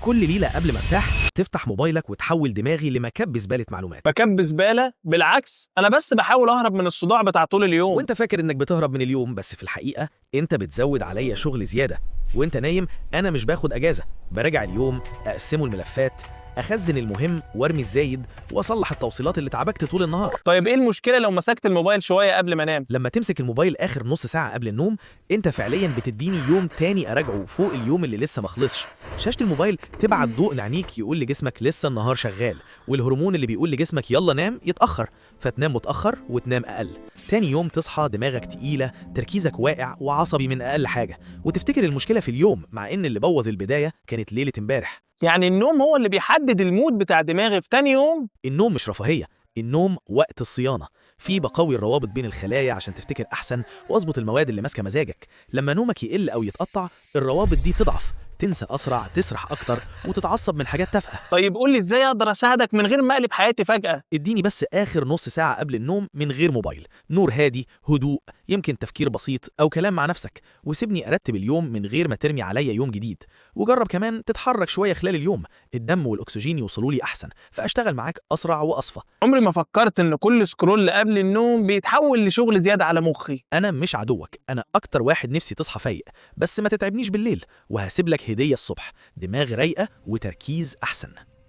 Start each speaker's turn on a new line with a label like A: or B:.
A: كل ليلة قبل ما ارتاح تفتح موبايلك وتحول دماغي لمكب زبالة معلومات.
B: مكب زباله؟ بالعكس، انا بس بحاول اهرب من الصداع بتاع طول اليوم.
A: وانت فاكر انك بتهرب من اليوم، بس في الحقيقة انت بتزود عليا شغل زيادة. وانت نايم انا مش باخد اجازة، براجع اليوم، اقسمه الملفات، اخزن المهم وارمي الزايد، واصلح التوصيلات اللي اتعبكت طول النهار.
B: طيب ايه المشكلة لو مسكت الموبايل شوية قبل ما انام؟
A: لما تمسك الموبايل اخر نص ساعة قبل النوم، انت فعليا بتديني يوم تاني اراجعه فوق اليوم اللي لسه ما خلصش. شاشة الموبايل تبعت ضوء لعينيك يقول لجسمك لسه النهار شغال، والهرمون اللي بيقول لجسمك يلا نام يتأخر، فتنام متأخر وتنام اقل. تاني يوم تصحى دماغك تقيلة، تركيزك واقع، وعصبي من اقل حاجة، وتفتكر المشكلة في اليوم مع ان اللي بوظ البداية كانت ليلة امبارح.
B: يعني النوم هو اللي بيحدد ال mood بتاع دماغي في تاني يوم؟
A: النوم مش رفاهية، النوم وقت الصيانة. في بقوي الروابط بين الخلايا عشان تفتكر أحسن، وأظبط المواد اللي ماسكة مزاجك. لما نومك يقل أو يتقطع، الروابط دي تضعف، تنسى أسرع، تسرح أكتر، وتتعصب من حاجات تافهة.
B: طيب قول لي ازاي اقدر اساعدك من غير ما اقلب حياتي فجاة.
A: اديني بس آخر نص ساعة قبل النوم من غير موبايل، نور هادي، هدوء، يمكن تفكير بسيط أو كلام مع نفسك، وسيبني أرتب اليوم من غير ما ترمي عليا يوم جديد. وجرب كمان تتحرك شوية خلال اليوم، الدم والأكسجين يوصلوا لي أحسن، فأشتغل معاك أسرع وأصفى.
B: عمري ما فكرت ان كل scroll قبل النوم بيتحول لشغل زيادة على مخي.
A: أنا مش عدوك، أنا أكتر واحد نفسي تصحى فايق، بس ما تتعبنيش بالليل، وهسيب لك هدية الصبح، دماغ رايقة وتركيز أحسن.